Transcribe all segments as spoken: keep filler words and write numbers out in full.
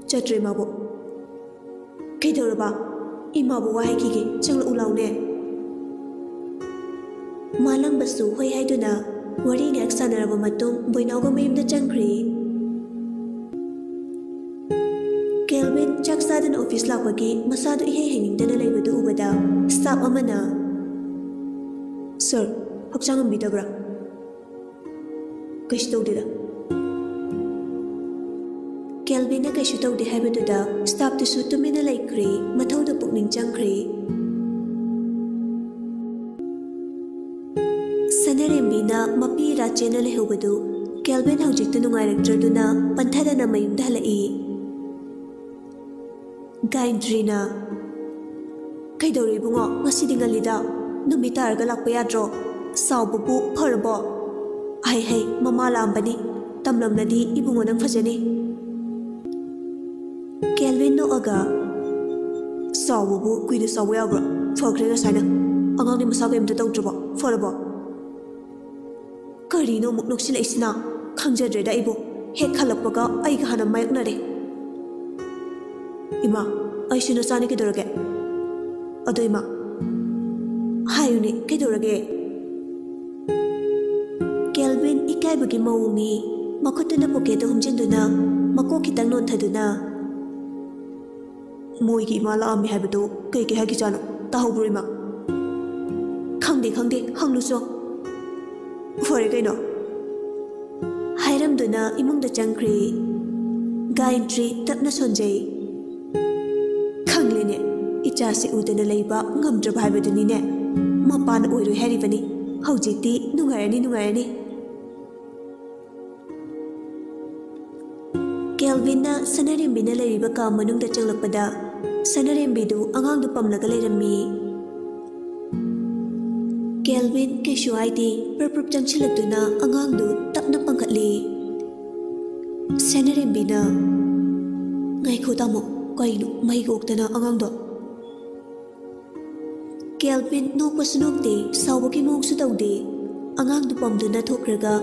ꯆꯠꯇ꯭ꯔꯦ ꯃꯥꯕꯨ꯫ ꯀꯩꯗꯧꯔꯕ? ꯏꯃꯥꯕꯨ ꯋꯥ ꯍꯥꯏꯈꯤꯒꯦ, ꯆꯪꯂꯛꯎ ꯂꯥꯎꯅꯦ꯫ ꯃꯥꯂꯪꯕꯁꯨ ꯍꯣꯏ ꯍꯥꯏꯗꯨꯅ ꯋꯥꯔꯤ ꯉꯥꯏꯍꯥꯛ ꯁꯥꯟꯅꯔꯕ ꯃꯇꯨꯡ ꯕꯣꯏꯅꯥꯎꯒ ꯃꯌꯨꯝꯗ ꯆꯪꯈ꯭ꯔꯦ꯫ ꯀꯦꯜꯚꯤꯟ ꯆꯥꯛ ꯆꯥꯗꯅ ꯑꯣꯐꯤꯁ ꯂꯥꯛꯄꯒꯤ ꯃꯁꯥꯗꯨ ꯏꯍꯩ ꯍꯩꯅꯤꯡꯗꯅ ꯂꯩꯕꯗꯨ ꯎꯕꯗ ꯁ꯭ꯇꯥꯐ ꯑꯃꯅ, "ꯁꯔ, ꯍꯛꯆꯥꯡ ꯉꯝꯕꯤꯗꯕ꯭ꯔꯥ?" "ꯀꯩꯁꯨ ꯇꯧꯗꯦꯗ꯫" ꯀꯦꯜꯚꯤꯟꯅ ꯀꯩꯁꯨ ꯇꯧꯗꯦ ꯍꯥꯏꯕꯗꯨꯗ ꯁ꯭ꯇꯥꯐꯇꯨꯁꯨ ꯇꯨꯃꯤꯟꯅ ꯂꯩꯈ꯭ꯔꯦ, ꯃꯊꯧꯗ ꯄꯨꯛꯅꯤꯡ ꯆꯪꯈ꯭ꯔꯦ꯫ ꯁꯅꯔꯦꯝꯕꯤꯅ ꯃꯄꯤ ꯏꯔꯥ ꯆꯦꯟꯅ ꯂꯩꯍꯧꯕꯗꯨ ꯀꯦꯜꯚꯤꯟ ꯍꯧꯖꯤꯛꯇꯤ ꯅꯨꯡꯉꯥꯏꯔꯛꯇ꯭ꯔꯗꯨꯅ ꯄꯟꯊꯗꯅ ꯃꯌꯨꯝꯗ ꯍꯜꯂꯛꯏ꯫ ꯒꯥꯌꯟꯇ꯭ꯔꯤꯅ, "ꯀꯩꯗꯧꯔꯦ ꯏꯕꯨꯡꯉꯣ, ꯉꯁꯤꯗꯤ ꯉꯜꯂꯤꯗ? ꯅꯨꯃꯤꯠ ꯇꯥꯔꯒ ꯂꯥꯛꯄ ꯌꯥꯗ꯭ꯔꯣ? ꯆꯥꯎꯕꯕꯨ ꯐꯔꯕꯣ?" "ꯍꯩ ꯍꯩ, ꯃꯃꯥ ꯂꯥꯛꯑꯝꯕꯅꯤ, ꯇꯝꯂꯝꯂꯗꯤ ꯏꯕꯨꯡꯉꯣ ꯅꯪ ꯐꯖꯅꯤ꯫" ꯀꯦꯜꯚꯤꯟ ꯅꯣꯛꯑꯒ, "ꯆꯥꯎꯕꯕꯨ ꯀꯨꯏꯅ ꯆꯥꯎꯕ ꯌꯥꯕ꯭ꯔꯣ? ꯐꯈ꯭ꯔꯦ ꯉꯁꯥꯏꯅ꯫ ꯑꯉꯥꯡꯗꯤ ꯃꯁꯥ ꯀꯔꯤꯝꯇ ꯇꯧꯗ꯭ꯔꯕꯣ? ꯐꯔꯕꯣ?" ꯀꯔꯤꯅꯣ ꯑꯃꯨꯛ ꯅꯣꯛꯁꯤꯜꯂꯛꯏꯁꯤꯅ? ꯈꯪꯖꯗ꯭ꯔꯦꯗ ꯑꯩꯕꯨ꯫ ꯍꯦꯛ ꯍꯜꯂꯛꯄꯒ ꯑꯩꯒ ꯍꯥꯟꯅ ꯃꯥꯌꯣꯛꯅꯔꯦ꯫ "ꯏꯃꯥ, ꯑꯩꯁꯨ ꯅꯆꯥꯅꯤ, ꯀꯩꯗꯧꯔꯒꯦ?" "ꯑꯗꯣ ꯏꯃꯥ꯫" "ꯍꯥꯏꯌꯨꯅꯦ, ꯀꯩꯗꯧꯔꯒꯦ?" ꯀꯦꯜꯚꯤꯟ ꯏꯀꯥꯏꯕꯒꯤ ꯃꯑꯣꯡꯅꯤ꯫ ꯃꯈꯨꯠꯇꯨꯅ ꯄꯣꯀꯦꯠꯇ ꯍꯨꯝꯖꯤꯟꯗꯨꯅ ꯃꯀꯣꯛ ꯈꯤꯇꯪ ꯅꯣꯟꯊꯗꯨꯅ, "ꯃꯣꯏꯒꯤ ꯏꯃꯥ ꯂꯥꯛꯑꯝꯃꯤ ꯍꯥꯏꯕꯗꯨ ꯀꯩ ꯀꯩ ꯍꯥꯏꯈꯤꯖꯥꯠꯅꯣ? ꯇꯥꯍꯧꯕ꯭ꯔꯣ ꯏꯃꯥ?" "ꯈꯪꯗꯦ, ꯈꯪꯗꯦ, ꯍꯪꯂꯨꯆꯣ꯫" "ꯐꯔꯦ ꯀꯩꯅꯣ꯫" ꯍꯥꯏꯔꯝꯗꯨꯅ ꯏꯃꯨꯡꯗ ꯆꯪꯈ꯭ꯔꯦ꯫ ꯒꯥꯌꯟꯇ꯭ꯔꯤ ꯇꯞꯅ ꯁꯣꯟꯖꯩ꯫ "ꯈꯪꯂꯦꯅꯦ, ꯏꯆꯥꯁꯤ ꯎꯗꯅ ꯂꯩꯕ ꯉꯝꯗ꯭ꯔꯕ ꯍꯥꯏꯕꯗꯨꯅꯤꯅꯦ꯫ ꯃꯄꯥꯅ ꯑꯣꯏꯔꯣꯏ ꯍꯥꯏꯔꯤꯕꯅꯤ꯫ ꯍꯧꯖꯤꯛꯇꯤ ꯅꯨꯡꯉꯥꯏꯔꯅꯤ, ꯅꯨꯡꯉꯥꯏꯔꯅꯤ꯫" ꯀꯦꯜꯚꯤꯟꯅ ꯁꯅꯥꯔꯦꯝꯕꯤꯅ ꯂꯩꯔꯤꯕ ꯀꯥ ꯃꯅꯨꯡꯗ ꯆꯪꯂꯛꯄꯗ, ꯁꯅꯥꯔꯦꯝꯕꯤꯗꯨ ꯑꯉꯥꯡꯗꯨ ꯄꯝꯂꯒ ꯂꯩꯔꯝꯃꯤ꯫ ꯀꯦꯜꯚꯤꯟ ꯀꯩꯁꯨ ꯍꯥꯏꯗꯦ, ꯄ꯭ꯔꯞ ꯄ꯭ꯔꯞ ꯆꯪꯁꯤꯜꯂꯛꯇꯨꯅ ꯑꯉꯥꯡꯗꯨ ꯇꯞꯅ ꯄꯝꯈꯠꯂꯤ꯫ ꯁꯅꯥꯔꯦꯝꯕꯤꯅ, "ꯉꯥꯏꯈꯣ ꯇꯥꯃꯣ, ꯀꯩꯅꯣ ꯃꯩꯒ ꯑꯣꯛꯇꯅ ꯑꯉꯥꯡꯗꯣ?" ꯀꯦꯜꯚꯤꯟ ꯅꯣꯛꯄꯁꯨ ꯅꯣꯛꯇꯦ, ꯁꯥꯎꯕꯒꯤ ꯃꯑꯣꯡꯁꯨ ꯇꯧꯗꯦ꯫ ꯑꯉꯥꯡꯗꯨ ꯄꯝꯗꯨꯅ ꯊꯣꯛꯈ꯭ꯔꯒ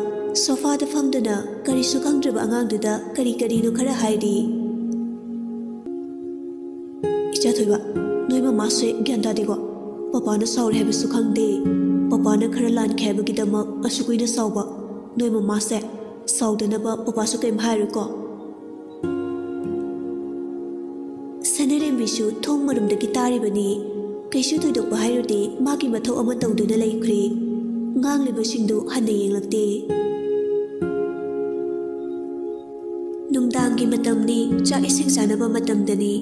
ꯁꯣꯐꯥꯗ ꯐꯝꯗꯨꯅ ꯀꯔꯤꯁꯨ ꯈꯪꯗ꯭ꯔꯕ ꯑꯉꯥꯡꯗꯨꯗ ꯀꯔꯤ ꯀꯔꯤꯅꯣ ꯈꯔ ꯍꯥꯏꯔꯤ꯫ ꯌꯥꯊꯣꯏꯕ, ꯅꯣꯏ ꯃꯃꯥꯁꯦ ꯒ꯭ꯌꯥꯟ ꯇꯥꯗꯦꯀꯣ꯫ ꯄꯄꯥꯅ ꯁꯥꯎꯔꯦ ꯍꯥꯏꯕꯁꯨ ꯈꯪꯗꯦ꯫ ꯄꯄꯥꯅ ꯈꯔ ꯂꯥꯟꯈꯤ ꯍꯥꯏꯕꯒꯤꯗꯃꯛ ꯑꯁꯨꯛ ꯀꯨꯏꯅ ꯁꯥꯎꯕ ꯅꯣꯏ ꯃꯃꯥꯁꯦ ꯁꯥꯎꯗꯅꯕ ꯄꯄꯥꯁꯨ ꯀꯔꯤꯝ ꯍꯥꯏꯔꯣꯏꯀꯣ꯫ ꯁꯅꯔꯦꯝꯕꯤꯁꯨ ꯊꯣꯡ ꯃꯔꯨꯝꯗꯒꯤ ꯇꯥꯔꯤꯕꯅꯤ꯫ ꯀꯩꯁꯨ ꯊꯣꯏꯗꯣꯛꯄ ꯍꯥꯏꯔꯨꯗꯦ, ꯃꯥꯒꯤ ꯃꯊꯧ ꯑꯃ ꯇꯧꯗꯨꯅ ꯂꯩꯈ꯭ꯔꯦ꯫ ꯉꯥꯡꯂꯤꯕꯁꯤꯡꯗꯨ ꯍꯟꯅ ꯌꯦꯡꯂꯛꯇꯦ꯫ ꯅꯨꯡꯗꯥꯡꯒꯤ ꯃꯇꯝꯅꯤ, ꯆꯥꯛ ꯏꯁꯤꯡ ꯆꯥꯅꯕ ꯃꯇꯝꯗꯅꯤ꯫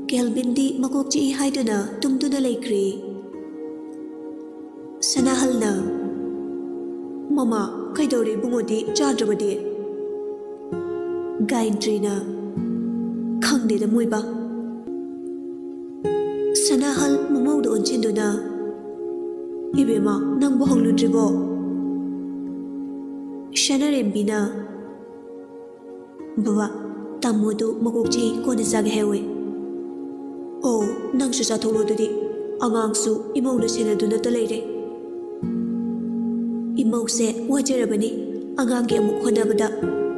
ꯀꯦꯜꯚꯤꯟꯗꯤ ꯃꯀꯣꯛ ꯆꯤꯛꯏ ꯍꯥꯏꯗꯨꯅ ꯇꯨꯝꯗꯨꯅ ꯂꯩꯈ꯭ꯔꯦ꯫ ꯁꯅꯥꯍꯜꯅ, "ꯃꯃꯥ, ꯀꯩꯗꯧꯔꯦ ꯏꯕꯨꯡꯉꯣꯗꯤ ꯆꯥꯗ꯭ꯔꯕꯗꯤ?" ꯒꯥꯌꯟꯇ꯭ꯔꯤꯅ, "ꯈꯪꯗꯦꯗ ꯃꯣꯏꯕ꯫" ꯁꯅꯥꯍꯜ ꯃꯃꯧꯗ ꯑꯣꯟꯁꯤꯟꯗꯨꯅ, "ꯏꯕꯦꯝꯃ, ꯅꯪꯕꯨ ꯍꯧꯂꯨꯗ꯭ꯔꯤꯕꯣ?" ꯁꯅꯥꯔꯦꯝꯕꯤꯅ, "ꯕꯕꯥ, ꯇꯥꯃꯣꯗꯨ ꯃꯀꯣꯛ ꯆꯤꯛꯏ, ꯀꯣꯟꯅ ꯆꯥꯒꯦ ꯍꯥꯏꯍꯧꯋꯦ꯫" "ꯑꯣ, ꯅꯪꯁꯨ ꯆꯥꯊꯣꯛꯂꯣ ꯑꯗꯨꯗꯤ꯫ ꯑꯉꯥꯡꯁꯨ ꯏꯃꯧꯅ ꯁꯦꯟꯅꯗꯨꯅꯇ ꯂꯩꯔꯦ꯫" ꯏꯃꯧꯁꯦ ꯋꯥꯖꯔꯕꯅꯤ꯫ ꯑꯉꯥꯡꯒꯤ ꯑꯃꯨꯛ ꯍꯣꯠꯅꯕꯗ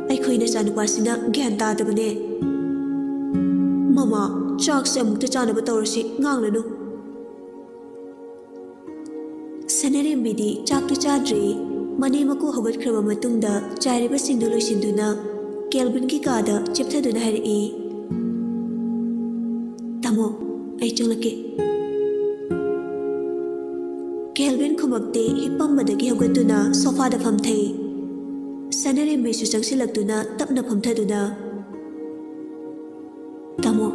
ꯑꯩꯈꯣꯏ ꯅꯆꯥꯅꯨꯄꯥꯁꯤꯅ ꯒ꯭ꯌꯥꯟ ꯇꯥꯗꯕꯅꯦ꯫ "ꯃꯃꯥ, ꯆꯥꯛꯁꯦ ꯑꯃꯨꯛꯇ ꯆꯥꯅꯕ ꯇꯧꯔꯁꯤ, ꯉꯥꯡꯂꯅꯨ꯫" ꯁꯅꯔꯦꯝꯕꯤꯗꯤ ꯆꯥꯛꯇꯨ ꯆꯥꯗ꯭ꯔꯤ꯫ ꯃꯅꯦ ꯃꯀꯨ ꯍꯧꯒꯠꯈ꯭ꯔꯕ ꯃꯇꯨꯡꯗ ꯆꯥꯏꯔꯤꯕꯁꯤꯡꯗꯨ ꯂꯣꯏꯁꯤꯟꯗꯨꯅ ꯀꯦꯜꯚꯤꯟꯒꯤ ꯀꯥꯗ ꯆꯦꯞꯊꯗꯨꯅ ꯍꯥꯏꯔꯛꯏ, "ꯇꯥꯃꯣ, ꯑꯩ ꯆꯪꯂꯛꯀꯦ꯫" ꯀꯦꯜꯚꯤꯟ ꯈꯨꯃꯛꯇꯦ꯫ ꯍꯤꯞꯄꯝꯕꯗꯒꯤ ꯍꯧꯒꯠꯇꯨꯅ ꯁꯣꯐꯥꯗ ꯐꯝꯊꯩ꯫ ꯁꯅꯔꯦꯝꯕꯤꯁꯨ ꯆꯪꯁꯤꯜꯂꯛꯇꯨꯅ ꯇꯞꯅ ꯐꯝꯊꯗꯨꯅ, "ꯇꯥꯃꯣ,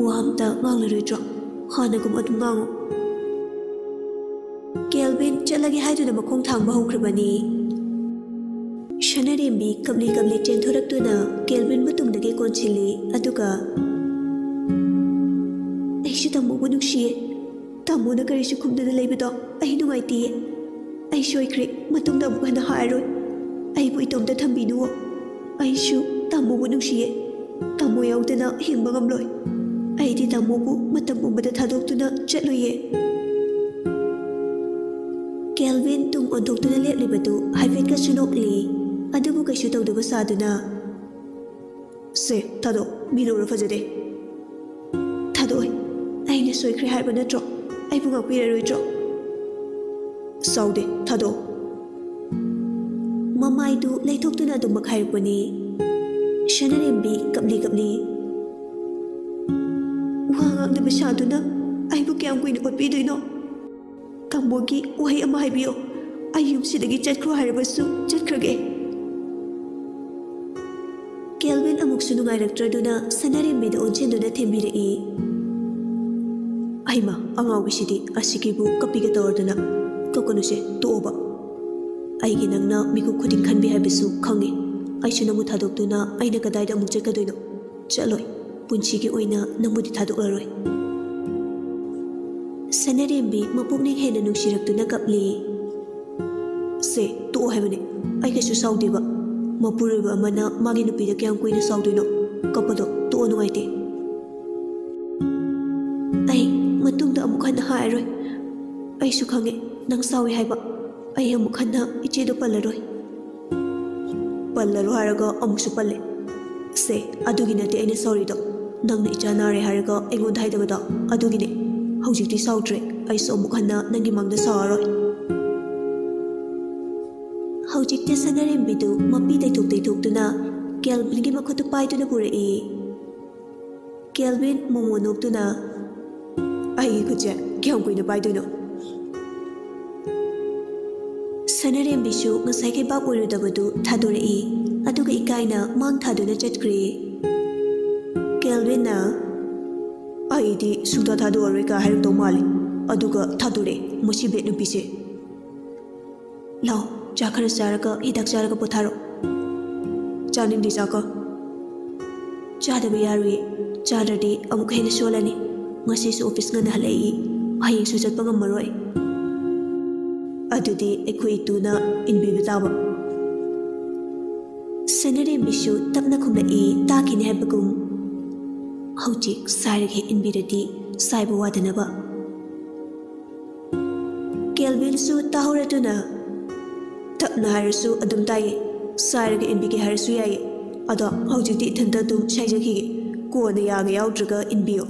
ꯋꯥ ꯑꯝꯇ ꯉꯥꯡꯂꯔꯣꯏꯗ꯭ꯔꯣ? ꯍꯥꯟꯅꯒꯨꯝ ꯑꯗꯨꯝ ꯉꯥꯡꯉꯨ꯫" ꯀꯦꯜꯚꯤꯟ ꯆꯠꯂꯒꯦ ꯍꯥꯏꯗꯨꯅ ꯃꯈꯣꯡ ꯊꯥꯡꯕ ꯍꯧꯈ꯭ꯔꯕꯅꯤ꯫ ꯁꯅꯔꯦꯝꯕꯤ ꯀꯞꯂꯤ ꯀꯞꯂꯤ ꯆꯦꯟꯊꯣꯔꯛꯇꯨꯅ ꯀꯦꯜꯚꯤꯟꯕꯨ ꯇꯨꯡꯗꯒꯤ ꯀꯣꯟꯁꯤꯜꯂꯤ, ꯑꯗꯨꯒ, "ꯑꯩꯁꯨ ꯇꯥꯃꯣꯕꯨ ꯅꯨꯡꯁꯤꯌꯦ꯫ ꯇꯥꯃꯣꯅ ꯀꯔꯤꯁꯨ ꯈꯨꯝꯗꯅ ꯂꯩꯕꯗꯣ ꯑꯩ ꯅꯨꯡꯉꯥꯏꯇꯤꯌꯦ꯫ ꯑꯩ ꯁꯣꯏꯈ꯭ꯔꯦ, ꯃꯇꯨꯡꯗ ꯑꯃꯨꯛ ꯍꯟꯅ ꯍꯥꯏꯔꯣꯏ꯫ ꯑꯩꯕꯨ ꯏꯇꯣꯝꯇ ꯊꯝꯕꯤꯅꯨꯋꯣ꯫ ꯑꯩꯁꯨ ꯇꯥꯃꯣꯕꯨ ꯅꯨꯡꯁꯤꯌꯦ꯫ ꯇꯥꯃꯣ ꯌꯥꯎꯗꯅ ꯍꯤꯡꯕ ꯉꯝꯂꯣꯏ꯫ ꯑꯩꯗꯤ ꯇꯥꯃꯣꯕꯨ ꯃꯇꯝ ꯄꯨꯝꯕꯗ ꯊꯥꯗꯣꯛꯇꯨꯅ ꯆꯠꯂꯣꯏꯌꯦ꯫" ꯀꯦꯜꯚꯤꯟ ꯇꯨꯡ ꯑꯣꯟꯊꯣꯛꯇꯨꯅ ꯂꯦꯞꯂꯤꯕꯗꯨ ꯍꯥꯏꯐꯦꯠꯀꯁꯨ ꯅꯣꯛꯂꯤ, ꯑꯗꯨꯕꯨ ꯀꯩꯁꯨ ꯇꯧꯗꯕ ꯁꯥꯗꯨꯅ, "ꯁꯦ, ꯊꯥꯗꯣꯛ, ꯃꯤ ꯂꯧꯔ ꯐꯖꯗꯦ꯫" "ꯊꯥꯗꯣꯛꯑꯣꯏ꯫ ꯁꯣꯏꯈ꯭ꯔꯦ ꯍꯥꯏꯕ ꯅꯠꯇ꯭ꯔꯣ? ꯑꯩꯕꯨ ꯉꯥꯛꯄꯤꯔꯔꯣꯏꯗ꯭ꯔꯣ? ꯁꯥꯎꯗꯦ, ꯊꯥꯗꯣꯛꯑꯣ꯫ ꯃꯃꯥꯏꯗꯨ ꯂꯩꯊꯣꯛꯇꯨꯅ ꯑꯗꯨꯃꯛ ꯍꯥꯏꯔꯛꯄꯅꯤ꯫ ꯁꯅꯥꯔꯦꯝꯕꯤ ꯀꯞꯂꯤ ꯀꯞꯂꯤ꯫ ꯋꯥ ꯉꯥꯡꯗꯕ ꯁꯥꯗꯨꯅ ꯑꯩꯕꯨ ꯀꯌꯥꯝ ꯀꯨꯏꯅ ꯑꯣꯠꯄꯤꯗꯣꯏꯅꯣ? ꯇꯥꯃꯣꯒꯤ ꯋꯥꯍꯩ ꯑꯃ ꯍꯥꯏꯕꯤꯌꯣ, ꯑꯩ ꯌꯨꯝꯁꯤꯗꯒꯤ ꯆꯠꯈ꯭ꯔꯣ ꯍꯥꯏꯔꯕꯁꯨ ꯆꯠꯈ꯭ꯔꯒꯦ꯫ ꯀꯦꯜꯚꯤꯟ ꯑꯃꯨꯛꯁꯨ ꯅꯨꯡꯉꯥꯏꯔꯛꯇ꯭ꯔꯗꯨꯅ ꯁꯅꯥꯔꯦꯝꯕꯤꯗ ꯑꯣꯟꯁꯤꯟꯗꯨꯅ ꯊꯦꯝꯕꯤꯔꯛꯏ꯫ ꯑꯩꯃ, ꯑꯉꯥꯎꯕꯤꯁꯤꯗꯤ ꯑꯁꯤꯒꯤꯕꯨ ꯀꯞꯄꯤꯒꯦ ꯇꯧꯔꯗꯅ꯫ ꯀꯞꯀꯅꯨꯁꯦ, ꯇꯣꯛꯑꯣꯕ꯫ ꯑꯩꯒꯤ ꯅꯪꯅ ꯃꯤꯀꯨꯞ ꯈꯨꯗꯤꯡ ꯈꯟꯕꯤ ꯍꯥꯏꯕꯁꯨ ꯈꯪꯉꯤ꯫ ꯑꯩꯁꯨ ꯅꯪꯕꯨ ꯊꯥꯗꯣꯛꯇꯨꯅ ꯑꯩꯅ ꯀꯗꯥꯏꯗ ꯑꯃꯨꯛ ꯆꯠꯀꯗꯣꯏꯅꯣ? ꯆꯠꯂꯣꯏ꯫ ꯄꯨꯟꯁꯤꯒꯤ ꯑꯣꯏꯅ ꯅꯪꯕꯨꯗꯤ ꯊꯥꯗꯣꯛꯂꯔꯣꯏ꯫ ꯁꯅꯥꯔꯦꯝꯕꯤ ꯃꯄꯨꯛꯅꯤꯡ ꯍꯦꯟꯅ ꯅꯨꯡꯁꯤꯔꯛꯇꯨꯅ ꯀꯞꯂꯤ꯫ ꯁꯦ, ꯇꯣꯛꯑꯣ ꯍꯥꯏꯕꯅꯦ꯫ ꯑꯩ ꯀꯩꯁꯨ ꯁꯥꯎꯗꯦꯕ꯫ ꯃꯄꯨꯔꯣꯏꯕ ꯑꯃꯅ ꯃꯥꯒꯤ ꯅꯨꯄꯤꯗ ꯀꯌꯥꯝ ꯀꯨꯏꯅ ꯁꯥꯎꯗꯣꯏꯅꯣ? ꯀꯞꯄꯗꯣ ꯇꯣꯛꯑꯣ, ꯅꯨꯡꯉꯥꯏꯇꯦ꯫ ꯑꯩ ꯃꯇꯨꯡꯗ ꯑꯃꯨꯛ ꯍꯟꯅ ꯍꯥꯏꯔꯔꯣꯏ꯫ ꯑꯩꯁꯨ ꯈꯪꯉꯦ ꯅꯪ ꯁꯥꯎꯏ ꯍꯥꯏꯕ꯫ ꯑꯩ ꯑꯃꯨꯛ ꯍꯟꯅ ꯏꯆꯦꯗꯣ ꯄꯜꯂꯔꯣꯏ꯫ ꯄꯜꯂꯔꯣꯏ ꯍꯥꯏꯔꯒ ꯑꯃꯨꯛꯁꯨ ꯄꯜꯂꯦ꯫ ꯁꯦ, ꯑꯗꯨꯒꯤ ꯅꯠꯇꯦ ꯑꯩꯅ ꯁꯥꯎꯔꯤꯗꯣ꯫ ꯅꯪꯅ ꯏꯆꯥ ꯅꯥꯔꯦ ꯍꯥꯏꯔꯒ ꯑꯩꯉꯣꯟꯗ ꯍꯥꯏꯗꯕꯗꯣ, ꯑꯗꯨꯒꯤꯅꯦ꯫ ꯍꯧꯖꯤꯛꯇꯤ ꯁꯥꯎꯗ꯭ꯔꯦ꯫ ꯑꯩꯁꯨ ꯑꯃꯨꯛ ꯍꯟꯅ ꯅꯪꯒꯤ ꯃꯥꯡꯗ ꯁꯥꯎꯔꯔꯣꯏ꯫ ꯍꯧꯖꯤꯛꯇꯤ ꯁꯅꯥꯔꯦꯝꯕꯤꯗꯨ ꯃꯄꯤ ꯇꯩꯊꯣꯛ ꯇꯩꯊꯣꯛꯇꯨꯅ ꯀꯦꯜꯚꯤꯟꯒꯤ ꯃꯈꯨꯠꯇꯨ ꯄꯥꯏꯗꯨꯅ ꯄꯨꯔꯛꯏ꯫ ꯀꯦꯜꯚꯤꯟ ꯃꯣꯃꯣ ꯅꯣꯛꯇꯨꯅ, "ꯑꯩꯒꯤ ꯈꯨꯠꯁꯦ ꯀꯌꯥꯝ ꯀꯨꯏꯅ ꯄꯥꯏꯗꯣꯏꯅꯣ?" ꯁꯅꯥꯔꯦꯝꯕꯤꯁꯨ ꯉꯁꯥꯏꯒꯤ ꯚꯥꯞ ꯑꯣꯏꯔꯨꯗꯕꯗꯨ ꯊꯥꯗꯣꯔꯛꯏ, ꯑꯗꯨꯒ ꯏꯀꯥꯏꯅ ꯃꯥꯡ ꯊꯥꯗꯨꯅ ꯆꯠꯈ꯭ꯔꯦ꯫ ꯀꯦꯜꯚꯤꯟꯅ, "ꯑꯩꯗꯤ ꯁꯨꯡꯊꯥ ꯊꯥꯗꯣꯛꯑꯔꯣꯏ" ꯀꯥ ꯍꯥꯏꯔꯛꯇꯧ ꯃꯥꯜꯂꯤ, ꯑꯗꯨꯒ ꯊꯥꯗꯣꯔꯛꯑꯦ ꯃꯁꯤ ꯕꯦꯠ ꯅꯨꯄꯤꯁꯦ꯫ "ꯂꯥꯎ, ꯆꯥ ꯈꯔ ꯆꯥꯔꯒ ꯍꯤꯗꯥꯛ ꯆꯥꯔꯒ ꯄꯣꯊꯥꯔꯣ꯫" "ꯆꯥꯅꯤꯡꯗꯦ ꯆꯥꯛꯀ꯫" "ꯆꯥꯗꯕ ꯌꯥꯔꯣꯏꯌꯦ, ꯆꯥꯗ꯭ꯔꯗꯤ ꯑꯃꯨꯛ ꯍꯦꯟꯅ ꯁꯣꯜꯂꯅꯤ꯫ ꯉꯁꯤꯁꯨ ꯑꯣꯐꯤꯁ ꯉꯟꯅ ꯍꯜꯂꯛꯏ, ꯍꯌꯦꯡꯁꯨ ꯆꯠꯄ ꯉꯝꯃꯔꯣꯏ꯫" "ꯑꯗꯨꯗꯤ ꯑꯩꯈꯣꯏ ꯏꯇꯨꯅ ꯏꯟꯕꯤꯕ ꯇꯥꯕ꯫" ꯁꯅꯥꯔꯦꯝꯕꯤꯁꯨ ꯇꯞꯅ ꯈꯨꯝꯂꯛꯏ, ꯇꯥꯈꯤꯅꯤ ꯍꯥꯏꯕꯒꯨꯝ꯫ "ꯍꯧꯖꯤꯛ ꯁꯥꯏꯔꯒ ꯍꯦꯛ ꯏꯟꯕꯤꯔꯗꯤ ꯁꯥꯏꯕ ꯋꯥꯗꯅꯕ꯫" ꯀꯦꯜꯚꯤꯟꯁꯨ ꯇꯥꯍꯧꯔꯗꯨꯅ, "ꯇꯞꯅ ꯍꯥꯏꯔꯁꯨ ꯑꯗꯨꯝ ꯇꯥꯏꯌꯦ, ꯁꯥꯏꯔꯒ ꯏꯟꯕꯤꯒꯦ ꯍꯥꯏꯔꯁꯨ ꯌꯥꯏꯌꯦ꯫ ꯑꯗꯣ ꯍꯧꯖꯤꯛꯇꯤ ꯏꯊꯟꯇ ꯑꯗꯨꯝ ꯁꯥꯏꯖꯈꯤꯒꯦ, ꯀꯣꯟꯅ ꯌꯥꯒ ꯌꯥꯎꯗ꯭ꯔꯒ ꯏꯟꯕꯤꯌꯣ꯫"